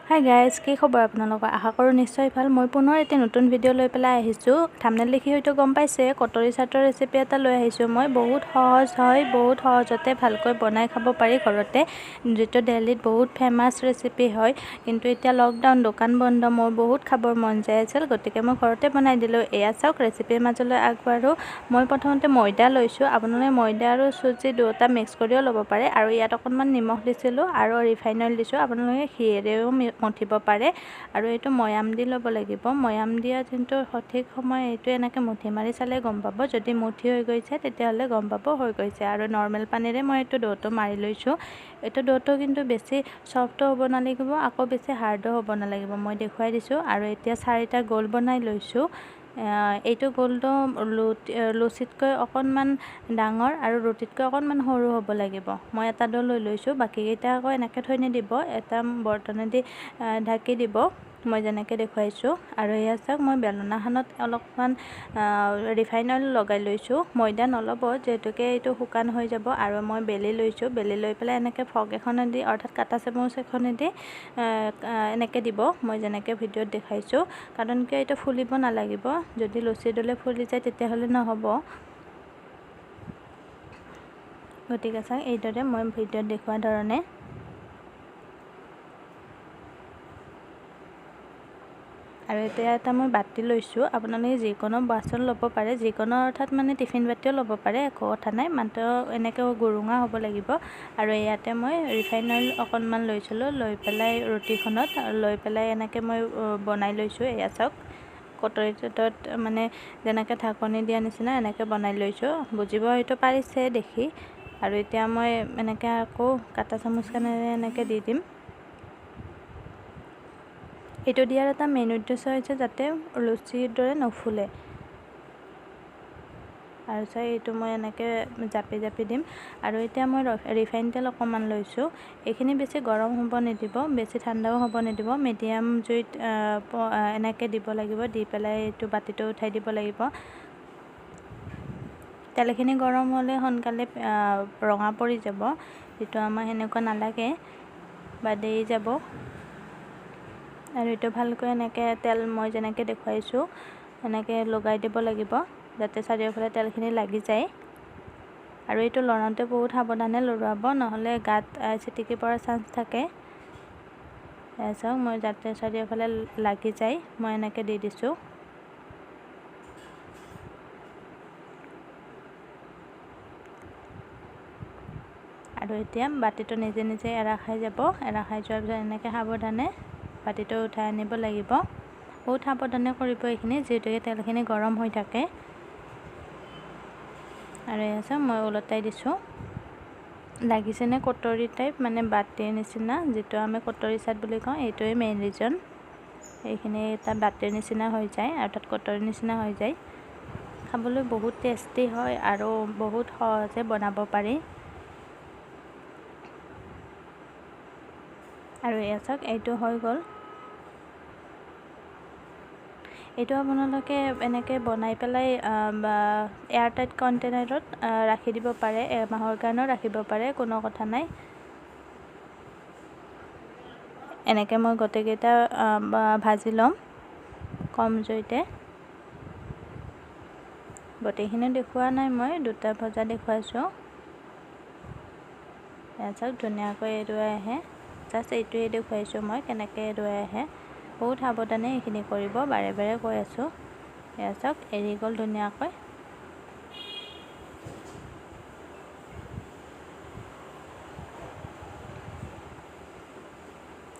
Hi guys, কি খবৰ আপোনালোকৰ? আশা কৰোঁ নিশ্চয় ভাল। মই পুনৰ এটি নতুন ভিডিঅ' লৈ পেলাই আহিছোঁ। থাম্বনেইল দেখি হয়তো গম পাইছে, কটৰী চাটৰ ৰেচিপি এটা লৈ আহিছোঁ মই। বহুত সহজ হয়, বহুত সহজতে ভালকৈ বনাই খাব পাৰি ঘৰতে, যিটো দেলহিত বহুত ফেমাছ ৰেচিপি হয়। কিন্তু এতিয়া লকডাউন, দোকান বন্ধ, মোৰ বহুত খাবৰ মন যাই আছিল, গতিকে মই ঘৰতে বনাই দিলোঁ। এয়া চাওক, ৰেচিপিৰ মাজলৈ আগবাঢ়োঁ। মই প্ৰথমতে ময়দা লৈছোঁ। আপোনালোকে ময়দা আৰু চুজি দুয়োটা মিক্স কৰিও ল'ব পাৰে। আৰু ইয়াত অকণমান নিমখ দিছিলোঁ আৰু ৰিফাইন অইল দিছোঁ। আপোনালোকে ঘিয়েৰেও মঠিব পাৰে। আৰু এইটো ময়াম দি ল'ব লাগিব। ময়াম দিয়া যোনটো সঠিক সময়, এইটো এনেকৈ মুঠি মাৰি চালে গম পাব। যদি মুঠি হৈ গৈছে তেতিয়াহ'লে গম পাব হৈ গৈছে। আৰু নৰ্মেল পানীৰে মই এইটো দ'টো মাৰি লৈছোঁ। এইটো দ'টো কিন্তু বেছি চফ্টো হ'ব নালাগিব, আকৌ বেছি হাৰ্ডো হ'ব নালাগিব। মই দেখুৱাই দিছোঁ। আৰু এতিয়া চাৰিটা গোল বনাই লৈছোঁ। এইটো গোলটো লুচিতকৈ অকণমান ডাঙৰ আৰু ৰুটিতকৈ অকণমান সৰু হ'ব লাগিব। মই এটা দো লৈ লৈছোঁ, বাকীকেইটা আকৌ এনেকৈ থৈ নিদিব, এটা বৰ্তনেদি ঢাকি দিব, মই যেনেকৈ দেখুৱাইছোঁ। আৰু এয়া চাওক, মই বেলনাখনত অলপমান ৰিফাইন অইল লগাই লৈছোঁ। ময়দা নল'ব, যিহেতুকে এইটো শুকান হৈ যাব। আৰু মই বেলি লৈছোঁ। বেলি লৈ পেলাই এনেকৈ ফৰ্ক এখনেদি, অৰ্থাৎ কাটা চামুচ এখনেদি এনেকৈ দিব, মই যেনেকৈ ভিডিঅ'ত দেখাইছোঁ। কাৰণ কিয়, এইটো ফুলিব নালাগিব। যদি লুচি দলে ফুলি যায় তেতিয়াহ'লে নহ'ব। গতিকে চাওক, এইদৰে মই ভিডিঅ'ত দেখুওৱা ধৰণে। আৰু এতিয়া এটা মই বাতি লৈছোঁ। আপোনালোকে যিকোনো বাচন ল'ব পাৰে, যিকোনো অৰ্থাৎ মানে টিফিন বাতিও ল'ব পাৰে, একো কথা নাই, মাত্ৰ এনেকৈ গুৰুঙা হ'ব লাগিব। আৰু ইয়াতে মই ৰিফাইন অইল অকণমান লৈছিলোঁ, লৈ পেলাই ৰুটিখনত লৈ পেলাই এনেকৈ মই বনাই লৈছোঁ। এয়া চাওক, কটৰীটোত মানে যেনেকৈ ঢাকনি দিয়া নিচিনা এনেকৈ বনাই লৈছোঁ। বুজিব হয়তো পাৰিছে দেখি। আৰু এতিয়া মই এনেকৈ আকৌ কাটা চামুচখনেৰে এনেকৈ দি দিম। এইটো দিয়াৰ এটা মেইন উদ্দেশ্য হৈছে যাতে লুচিৰ দৰে নুফুলে। আৰু চাই, এইটো মই এনেকৈ জাপি জাপি দিম। আৰু এতিয়া মই ৰিফাইন তেল অকণমান লৈছোঁ। এইখিনি বেছি গৰম হ'ব নিদিব, বেছি ঠাণ্ডাও হ'ব নিদিব, মিডিয়াম জুইত এনেকৈ দিব লাগিব। দি পেলাই এইটো বাতিটো উঠাই দিব লাগিব। তেলখিনি গৰম হ'লে সোনকালে ৰঙা পৰি যাব, যিটো আমাৰ সেনেকুৱা নালাগে বা দেৰি যাব। আৰু এইটো ভালকৈ এনেকৈ তেল মই যেনেকৈ দেখুৱাইছোঁ এনেকৈ লগাই দিব লাগিব, যাতে চাৰিওফালে তেলখিনি লাগি যায়। আৰু এইটো লৰাওঁতে বহুত সাৱধানে লৰাব, নহ'লে গাত ছিটিকি পৰাৰ চান্স থাকে। চাওক, মই যাতে চাৰিওফালে লাগি যায় মই এনেকৈ দি দিছোঁ। আৰু এতিয়া বাতিটো নিজে নিজে এৰা খাই যাব। এৰা খাই যোৱাৰ পিছত এনেকৈ সাৱধানে বাতিটো উঠাই আনিব লাগিব। বহুত সাৱধানে কৰিব এইখিনি, যিহেতুকে তেলখিনি গৰম হৈ থাকে। আৰু এয়া চাওক, মই ওলটাই দিছোঁ। লাগিছেনে কটৰী টাইপ, মানে বাতিৰ নিচিনা, যিটো আমি কটৰী চাট বুলি কওঁ, এইটোৱে মেইন ৰিজন। এইখিনি এটা বাতিৰ নিচিনা হৈ যায়, অৰ্থাৎ কটৰীৰ নিচিনা হৈ যায়। খাবলৈ বহুত টেষ্টি হয় আৰু বহুত সহজে বনাব পাৰি। আৰু এয়া চাওক, এইটো হৈ গ'ল। এইটো আপোনালোকে এনেকৈ বনাই পেলাই এয়াৰ টাইট কণ্টেইনাৰত ৰাখি দিব পাৰে, এমাহৰ কাৰণেও ৰাখিব পাৰে, কোনো কথা নাই। এনেকৈ মই গোটেইকেইটা ভাজি ল'ম কম জুইতে। গোটেইখিনি দেখুওৱা নাই, মই দুটা ভজা দেখুৱাইছোঁ। এয়া চাওক, ধুনীয়াকৈ এৰুৱাই আহে। জাষ্ট এইটোৱে দেখুৱাইছোঁ মই কেনেকৈ এৰুৱাই আহে। বহুত সাৱধানে এইখিনি কৰিব, বাৰে বাৰে কৈ আছোঁ। এয়া চাওক, এৰি গ'ল ধুনীয়াকৈ।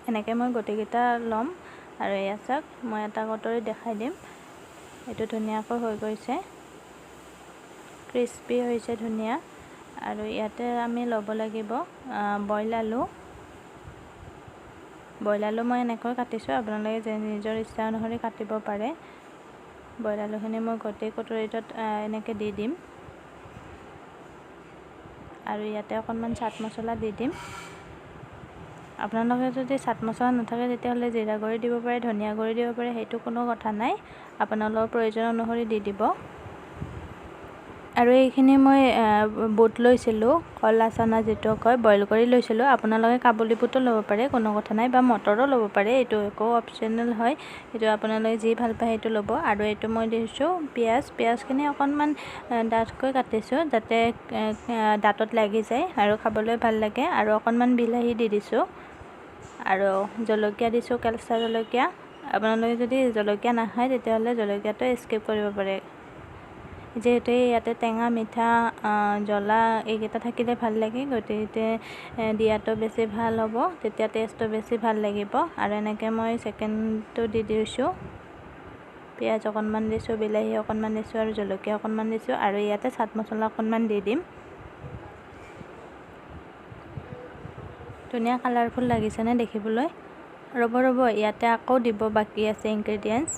এনেকৈ মই গোটেইকেইটা ল'ম। আৰু এয়া চাওক, মই এটা কটৰী দেখাই দিম। এইটো ধুনীয়াকৈ হৈ গৈছে, ক্ৰিস্পি হৈছে ধুনীয়া। আৰু ইয়াতে আমি ল'ব লাগিব বইল আলু। বইল আলু মই এনেকৈ কাটিছোঁ, আপোনালোকে যে নিজৰ ইচ্ছা অনুসৰি কাটিব পাৰে। বইল আলুখিনি মই গোটেই কটৰীটোত এনেকৈ দি দিম। আৰু ইয়াতে অকণমান চাট মছলা দি দিম। আপোনালোকে যদি চাট মছলা নাথাকে তেতিয়াহ'লে জিৰা গুড়ি দিব পাৰে, ধনিয়া গুড়ি দিব পাৰে, সেইটো কোনো কথা নাই, আপোনালোকৰ প্ৰয়োজন অনুসৰি দি দিব। আৰু এইখিনি মই বুট লৈছিলোঁ, কলা চানা যিটো কয়, বইল কৰি লৈছিলোঁ। আপোনালোকে কাবুলি বুটো ল'ব পাৰে, কোনো কথা নাই, বা মটৰো ল'ব পাৰে, এইটো একো অপশ্যনেল হয়, এইটো আপোনালোকে যি ভাল পায় সেইটো ল'ব। আৰু এইটো মই দিছোঁ পিঁয়াজ। পিঁয়াজখিনি অকণমান ডাঠকৈ কাটিছোঁ যাতে দাঁতত লাগি যায় আৰু খাবলৈ ভাল লাগে। আৰু অকণমান বিলাহী দি দিছোঁ আৰু জলকীয়া দিছোঁ, কেঁচা জলকীয়া। আপোনালোকে যদি জলকীয়া নাখায় তেতিয়াহ'লে জলকীয়াটো স্কিপ কৰিব পাৰে, যিহেতু ইয়াতে টেঙা মিঠা জ্বলা এইকেইটা থাকিলে ভাল লাগে, গতিকে দিয়াটো বেছি ভাল হ'ব, তেতিয়া টেষ্টটো বেছি ভাল লাগিব। আৰু এনেকৈ মই ছেকেণ্ডটো দি দিছোঁ, পিঁয়াজ অকণমান দিছোঁ, বিলাহী অকণমান দিছোঁ আৰু জলকীয়া অকণমান দিছোঁ। আৰু ইয়াতে চাট মছলা অকণমান দি দিম। ধুনীয়া কালাৰফুল লাগিছেনে দেখিবলৈ? ৰ'ব ৰ'ব, ইয়াতে আকৌ দিব বাকী আছে ইনগ্ৰেডিয়েণ্টছ।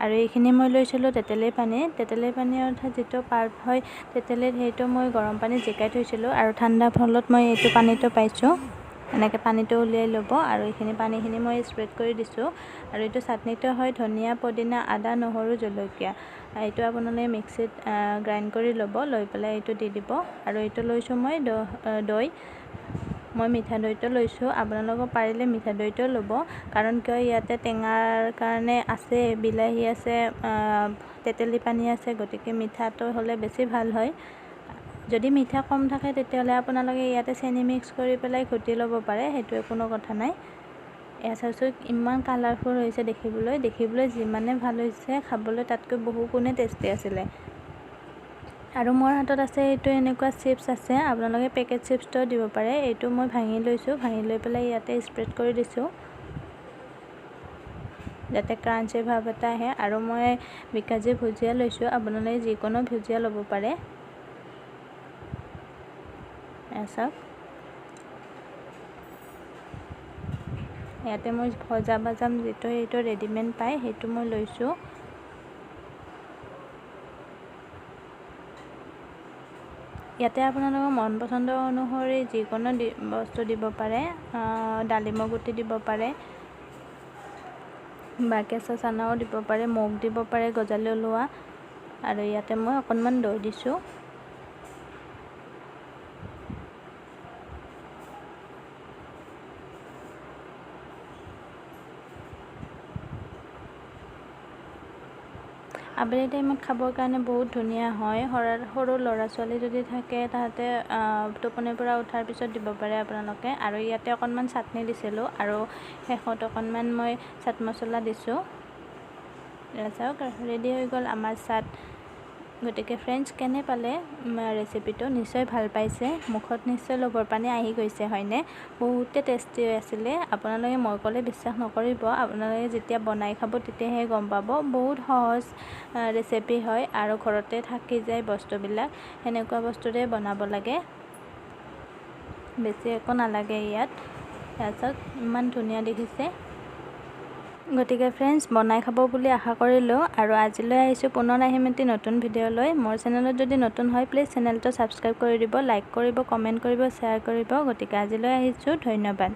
আৰু এইখিনি মই লৈছিলোঁ তেতেলী পানী। তেতেলী পানী অৰ্থাৎ যিটো পাল্প হয় তেতেলীত, সেইটো মই গৰম পানীত জিকাই থৈছিলোঁ আৰু ঠাণ্ডা ফলত মই এইটো পানীটো পাইছোঁ। এনেকৈ পানীটো উলিয়াই ল'ব আৰু এইখিনি পানীখিনি মই স্প্ৰেড কৰি দিছোঁ। আৰু এইটো চাটনিটো হয় ধনিয়া, পদিনা, আদা, নহৰু, জলকীয়া। এইটো আপোনালোকে মিক্সিত গ্ৰাইণ্ড কৰি ল'ব, লৈ পেলাই এইটো দি দিব। আৰু এইটো লৈছোঁ মই দৈ, মই মিঠা দৈটো লৈছোঁ। আপোনালোকে পাৰিলে মিঠা দৈটো ল'ব, কাৰণ কিয় ইয়াতে টেঙাৰ কাৰণে আছে, বিলাহী আছে, তেতেলী পানী আছে, গতিকে মিঠাটো হ'লে বেছি ভাল হয়। যদি মিঠা কম থাকে তেতিয়াহ'লে আপোনালোকে ইয়াতে চেনি মিক্স কৰি পেলাই ঘুটি ল'ব পাৰে, সেইটো কোনো কথা নাই। এয়া চাওকচোন, ইমান কালাৰফুল হৈছে দেখিবলৈ, দেখিবলৈ যিমানে ভাল হৈছে খাবলৈ তাতকৈ বহু গুণে টেষ্টি আছিলে। আৰু মোৰ হাতত আছে এইটো এনেকুৱা চিপছ আছে, আপোনালোকে পেকেট চিপছটো দিব পাৰে। এইটো মই ভাঙি লৈছোঁ, ভাঙি লৈ পেলাই ইয়াতে স্প্ৰেড কৰি দিছোঁ যাতে ক্ৰাঞ্চি ভাৱ এটা আহে। আৰু মই বিকাজী ভুজিয়া লৈছোঁ, আপোনালোকে যিকোনো ভুজিয়া ল'ব পাৰে। চাওক, ইয়াতে মই ভজা বাদাম যিটো সেইটো ৰেডিমেড পায় সেইটো মই লৈছোঁ। ইয়াতে আপোনালোকৰ মন পচন্দ অনুসৰি যিকোনো বস্তু দিব পাৰে, ডালিমৰ গুটি দিব পাৰে বা কেঁচা চানাও দিব পাৰে, মুগ দিব পাৰে গজালি ওলোৱা। আৰু ইয়াতে মই অকণমান দৈ দিছোঁ। আবেলি টাইমত খাবৰ কাৰণে বহুত ধুনীয়া হয়। সৰু ল'ৰা ছোৱালী যদি থাকে তাহাঁতে টোপনিৰ পৰা উঠাৰ পিছত দিব পাৰে আপোনালোকে। আৰু ইয়াতে অকণমান চাটনি দিছিলোঁ আৰু শেষত অকণমান মই চাট মছলা দিছোঁ। চাওক, ৰেডি হৈ গ'ল আমাৰ চাট। গতিকে ফ্ৰেণ্ডছ, কেনে পালে ৰেচিপিটো? নিশ্চয় ভাল পাইছে, মুখত নিশ্চয় লোভৰ পানী আহি গৈছে হয়নে? বহুতে টেষ্টি আছিলে। আপোনালোকে মই ক'লে বিশ্বাস নকৰিব, আপোনালোকে যেতিয়া বনাই খাব তেতিয়াহে গম পাব। বহুত সহজ ৰেচিপি হয় আৰু ঘৰতে থাকি যায় বস্তুবিলাক, সেনেকুৱা বস্তুৰে বনাব লাগে, বেছি একো নালাগে ইয়াত। তাৰপিছত ইমান ধুনীয়া দেখিছে। গতিকে ফ্ৰেণ্ডছ, বনাই খাব বুলি আশা কৰিলোঁ। আৰু আজিলৈ আহিছোঁ, পুনৰ আহিম এটি নতুন ভিডিঅ' লৈ। মোৰ চেনেলত যদি নতুন হয় প্লিজ চেনেলটো ছাবস্ক্ৰাইব কৰি দিব, লাইক কৰিব, কমেণ্ট কৰিব, শ্বেয়াৰ কৰিব। গতিকে আজিলৈ আহিছোঁ, ধন্যবাদ।